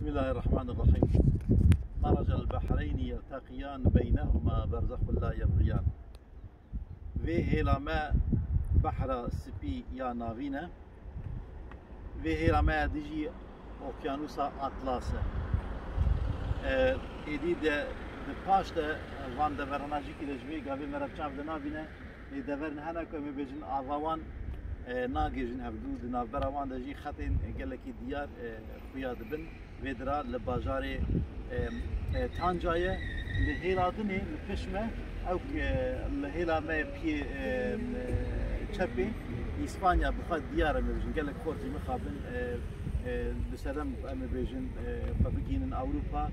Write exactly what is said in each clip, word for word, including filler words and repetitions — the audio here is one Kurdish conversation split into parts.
بسم الله الرحمن الرحيم. مرج البحرين يلتقيان بينهما برزخ لا يبغيان. Vê hêla me behra spî ya navîn e. Vê hêla me ya dijî Okyanusa Atlas e. E, êdî de, di paş de van deverana jî kire ji vê gavê me re çav de navîne. Ê deverin hene ku em ê bêjin ava wan, e, nagêjin hevdû. Di navbera wan de jî xetên gelekî diyar, e, xuya dibin. Vê dira li bajarê, e, e, Tanca ye. Li hêla dinê, li pişt me, ew, e, li hêla me piyê, e, e, çepê Îspanya bi xwe diyar em ê bêjin. Gelek xort jî mixabin, e, e, bi sedem em ê bêjin, e, xwe bigihînin Ewropa,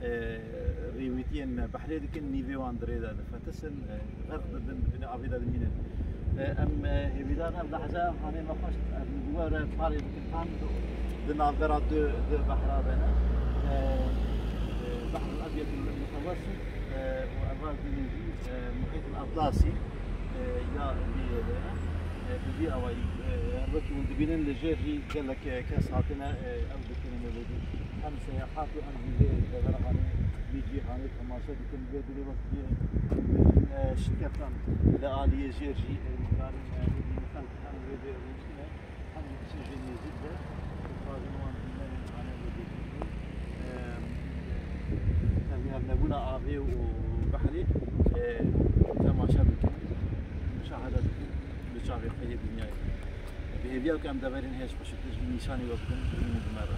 e, rêwîtiyên me behrê dikin, nîvê wan di rê de difetisin, e, xerq dibin, di binê avê de dimînin. E, em, e, hêvîdar in ev lehze hanê me xweş, em li we re parê bikin, tam di navbera du, du behra de ne. E, e, Behr el-Ebyed el-Mutewessit, e, û eva dinê jî, e, Muhît el-Atlasî, e, ya vî yê de ne. E, bi vî awayî, e, wekî hûn dibînin li jêr jî gelek, e, kes hatine, e, ew dikirin ê lêdî. Hem seyahat û hem jî vê devera hanê, vî cîhanê temaşe dikin. Vê dilê wek jî, e, şikeftan li aliyê jêr jî, e, dikarin, e, bibînin xelk hem vê vê rûniştine, hem jî diçin jê nêzîk de, dixwazin wan bîne, hane vê dîtî. E, Tevlihev nebûna avê û behrê, e, temaşe bikin, muşahede bikin, bi çavê xwe yê dinyayê. Bi hêviya ku em deverên hêj xweşiktir jî nîşanî we bidin, bimînin bi me re.